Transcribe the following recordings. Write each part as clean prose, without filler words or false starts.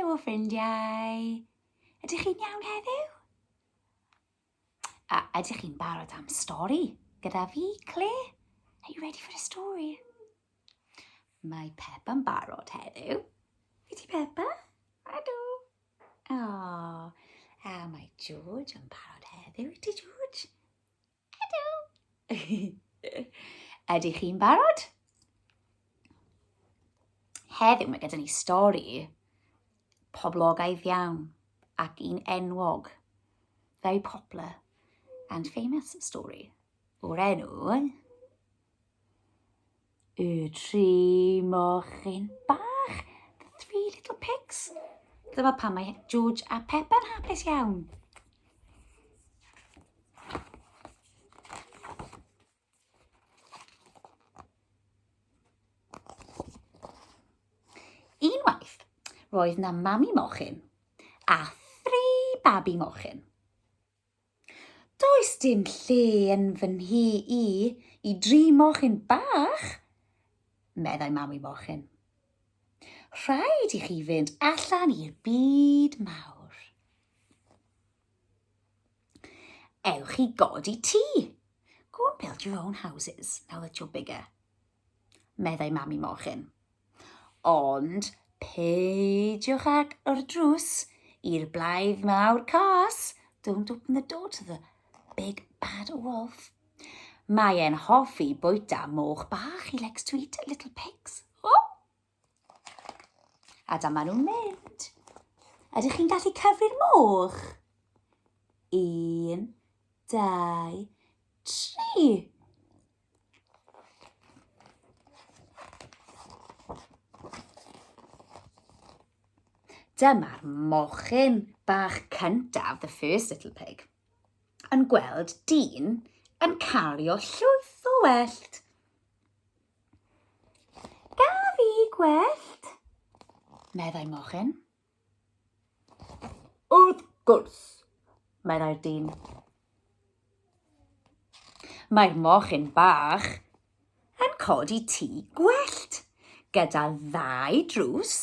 Helo ffrindiau! Ydych chi'n iawn heddiw? A ydych chi'n barod am stori gyda fi, Claire? Are you ready for a story? Mae Peppa'n barod heddiw. Wyt ti Peppa? Ydw. Oh, a mae George yn barod heddiw. Wyt ti George? Ydw. Ydych chi'n barod? Heddiw mae gyda ni stori poblogaidd iawn ac un enwog. Very popular and famous story. O'r enw Y Tri Mochyn Bach. The Three Little Pigs. Dyma pam mae George a Peppa'n hapus iawn. Unwaith, roedd na mami mochyn a thri babi mochyn. Does dim lle yn fy nhŷ i i dri mochyn bach, meddai Mami Mochyn. Rhaid i chi fynd allan i'r byd mawr. Ewch i godi tŷ. Go and build your own houses now that you're bigger, meddai Mami Mochyn. Ond peidiwch ag yr drws i'r blaidd mawr cas. Don't open the door to the big bad wolf. Mae e'n hoffi bwyta moch bach. He likes to eat little pigs. Oh! A dyma nhw'n mynd. Ydych chi'n gallu cyfri'r moch? Un, dau, tri. Dyma'r mochyn bach cyntaf, the first little pig, yn gweld dyn yn cario llwyth o wellt. Gaf i gwellt? Meddai mochyn. Wrth gwrs, meddai'r dyn. Mae'r mochyn bach yn codi tŷ gwellt gyda ddau drws,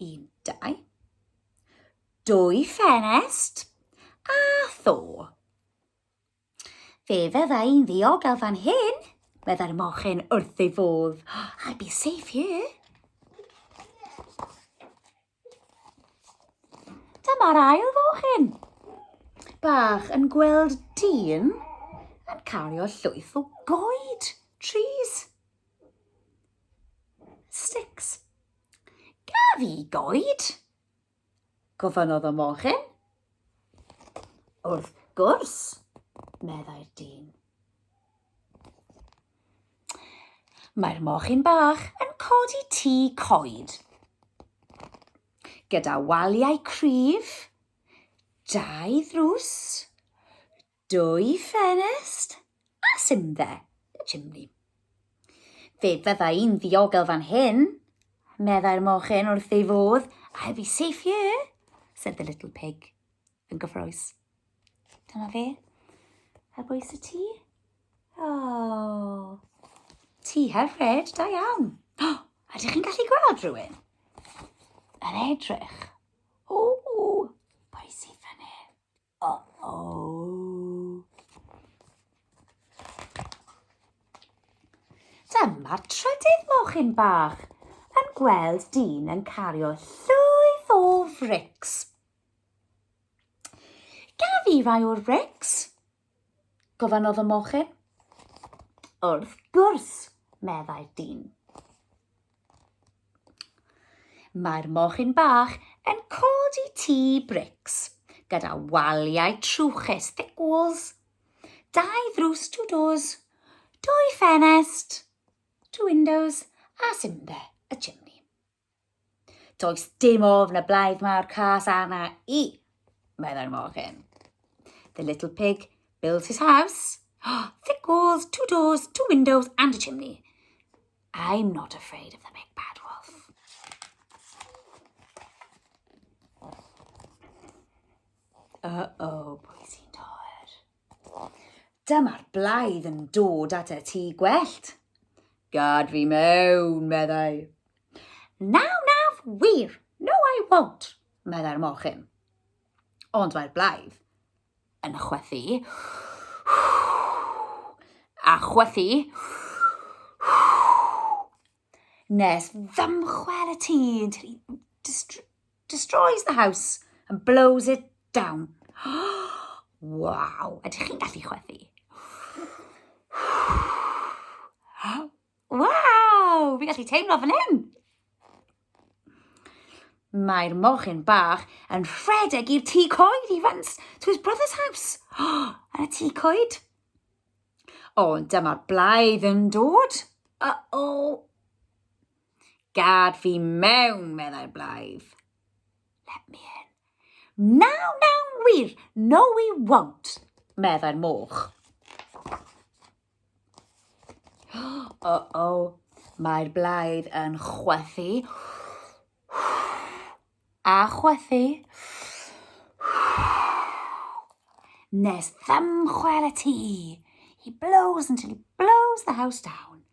un, dau, dwy ffenest a tho. Fe fydda i'n ddiogel fan hyn, meddai'r mochyn wrth ei fodd. I'll be safe here. Dyma'r ail fochyn. Bach yn gweld dyn yn cario llwyth o goed, trees, sticks. Gaf i goed? Gofynnodd y mochyn. Wrth gwrs, meddai'r dyn. Mae'r mochyn bach yn codi tŷ coed. Gyda waliau cryf, dau ddrws, dwy ffenest a simdde, y chimney. Fe fydda i'n ddiogel fan hyn, meddai'r mochyn wrth ei fodd. I'll be safe here, said the little pig, yn gyffrous. Dyma fe, ar bwys y tŷ. Oh, tŷ hyfryd, da iawn. Oh, ydych chi'n gallu gweld rhywun? Yn edrych. O, pwy sydd fan hyn? Uh-oh. Dyma'r trydydd mochyn bach yn gweld dyn yn cario llwyth o frics. Gaf i rai o'r brics? Gofynnodd y mochyn. Wrth gwrs, meddai'r dyn. Mae'r mochyn bach yn codi tŷ brics gyda waliau trwchus, thick walls, dau ddrws, two doors, dwy ffenest, two windows, a simdde, a chimney. Does dim ofn y blaidd mawr cas arna i, meddai'r mochyn. The little pig builds his house, thick walls, two doors, two windows and a chimney. I'm not afraid of the big bad wolf. Uh-oh, pwy sy'n dod? Dyma'r blaidd yn dod at y tŷ gwellt. Gad fi mewn, meddai. Naw, naf, wir! No, I won't! meddai'r mochyn. Ond mae'r blaidd yn chwythu a chwythu nes ddymchwel y tŷ until he dest destroys the house and blows it down. Waw, ydych chi'n gallu chwythu? Waw, fi'n gallu teimlo fan hyn. Mae'r mochyn bach yn rhedeg i'r tŷ coed. He runs to his brother's house. Yn y tŷ coed. Ond dyma'r blaidd yn dod. Uh-oh. Gad fi mewn, meddai'r blaidd. Let me in. Na wnawn wir, no we won't, meddai'r moch. Uh-oh, mae'r blaidd yn chwythu a chwythu nes ddymchwel y tŷ. He blows until he blows the house down.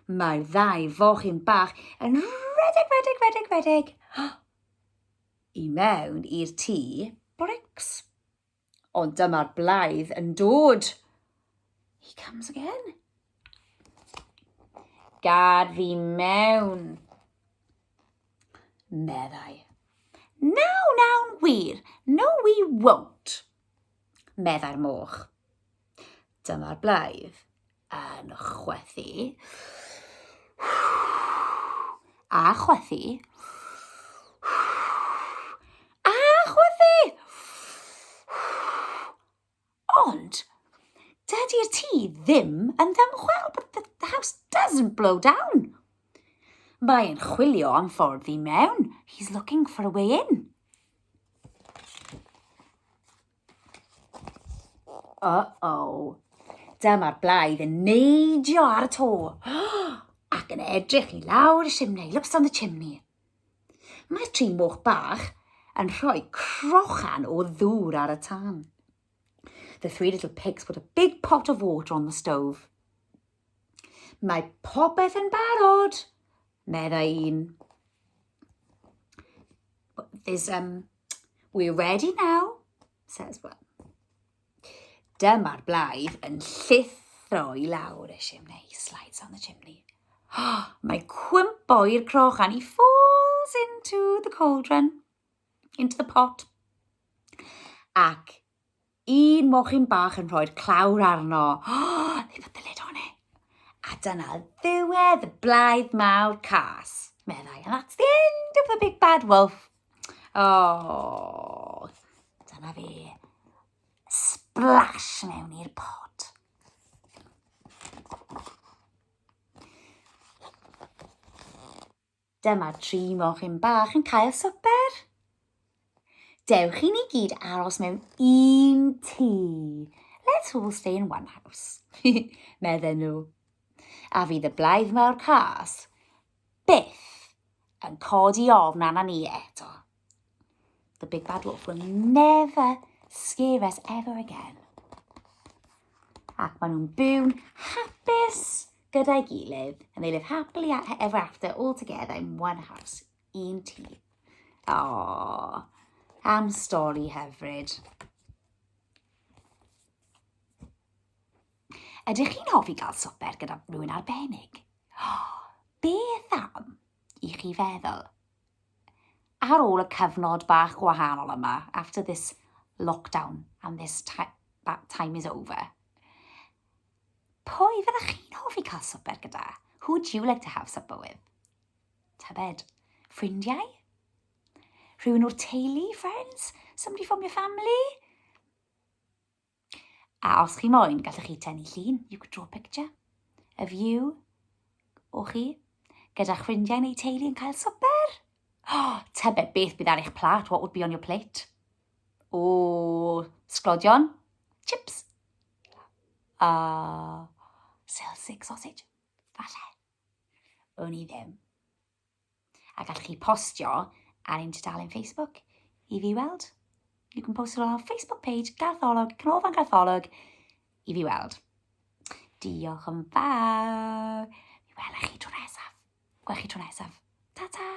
Mae'r ddau fochyn bach yn rhedeg, rhedeg, rhedeg, rhedeg i mewn i'r tŷ brics. Ond dyma'r blaidd yn dod. He comes again. Gad fi mewn, meddai. Na wnawn wir, no we won't, meddai'r moch. Dyma'r blaidd yn chwythu a chwythu a chwythu. Ond dydy'r tŷ ddim yn ddymchwel, but the, the house doesn't blow down. Mae'n chwilio am ffordd i mewn. He's looking for a way in. Uh-oh. Dyma'r blaidd yn neidio ar y to ac yn edrych i lawr y simnai. Looks down the chimney. Mae'r tri moch bach yn rhoi crochan o ddŵr ar y tân. The three little pigs put a big pot of water on the stove. Mae popeth yn barod, meddai un. There's, um, we're ready now, says one. Dyma'r blaidd yn llithro i lawr y chimney. He slides down the chimney. Mae cwympo i'r crochan. He falls into the cauldron, into the pot. Ac un mochyn bach yn rhoi'r clawr arno. They put the lid on it. A dyna ddiwedd y blaidd mawr cas, meddai. And that's the end of the big bad wolf. Oh, dyna fi. Splash mewn i'r pot. Dyma tri mochyn bach yn cael swper. Dewch i ni gyd aros mewn un tŷ. Let's all stay in one house, medden nhw. A fydd y blaidd mawr cas byth yn codi ofn arna ni eto. The big bad wolf will never scare us ever again. Ac maen nhw'n byw'n hapus gyda'i gilydd. And they live happily ever after all together in one house. Un tŷ. Oh, am stori hyfryd. Ydych chi'n hoffi gael swper gyda rhywun arbennig? Beth am i chi feddwl ar ôl y cyfnod bach gwahanol yma, after this lockdown and this that time is over, pwy fyddech chi'n hoffi cael swper gyda? Who would you like to have supper with? Tybed, ffrindiau? Rhywun o'r teulu, friends? Somebody from your family? A os chi moyn, gallwch chi tynnu llun. You could draw a picture of you o chi gyda'ch ffrindiau neu teulu yn cael swper. Oh, tybed beth bydd ar eich plat? What would be on your plate? O, sglodion, chips, a uh, Celtic sausage, falle. O'n i ddim. A gallwch chi postio ar ein tudalen Facebook i fi weld. You can post it on our Facebook page, Gartholwg, Canolfan Gartholwg, i fi weld. Diolch yn fawr. Mi welech chi tro nesaf. Gwelch chi tro nesaf. Ta-ta!